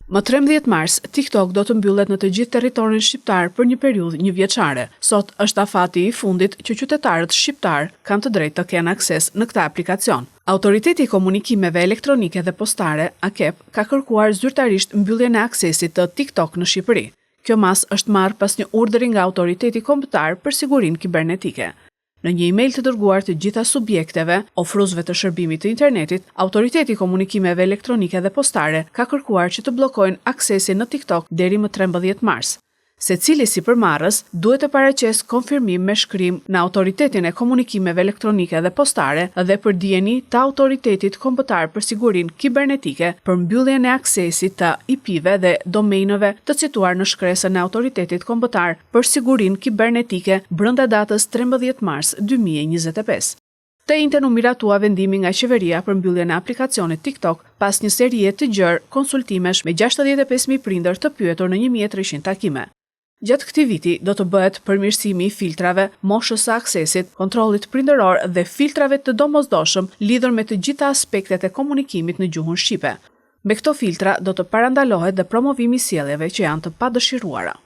Më 13 mars, TikTok do të mbyllet në të gjithë territorin shqiptar për një periudhë njëvjeçare. Sot është afati i fundit që qytetarët shqiptarë kanë të drejtë të kenë akses në këtë aplikacion. Autoriteti i Komunikimeve Elektronike dhe Postare, AKEP, ka kërkuar zyrtarisht mbylljen e aksesit të TikTok në Shqipëri. Kjo masë është marrë pas një urdhri nga Autoriteti Kombëtar për Sigurinë Kibernetike. Në një email të dërguar të gjitha subjekteve, ofruesve të shërbimit të internetit, Autoriteti i Komunikimeve Elektronike dhe Postare ka kërkuar që të bllokojnë aksesin në TikTok deri më 13 mars. Secili sipërmarrës duhet të paraqesë konfirmim me shkrim në Autoritetin e Komunikimeve Elektronike dhe Postare dhe për dijeni të Autoritetit Kombëtar për Sigurinë Kibernetike për mbylljen e aksesit të IP-ve dhe domainëve të cituar në shkresën e Autoritetit Kombëtar për Sigurinë Kibernetike brenda datës 13 mars 2025. Të enjten u miratua vendimi nga qeveria për mbylljen e aplikacionit TikTok pas një serie të gjerë konsultimesh me 65.000 prindër të pyetur në 1300 takime. Gjatë këtij viti do të bëhet përmirësimi i filtrave, moshës së aksesit, kontrollit prindëror dhe filtrave të domosdoshëm lidhur me të gjitha aspektet e komunikimit në gjuhën shqipe. Me këto filtra do të parandalohet dhe promovimi i sjelljeve që janë të padëshiruara.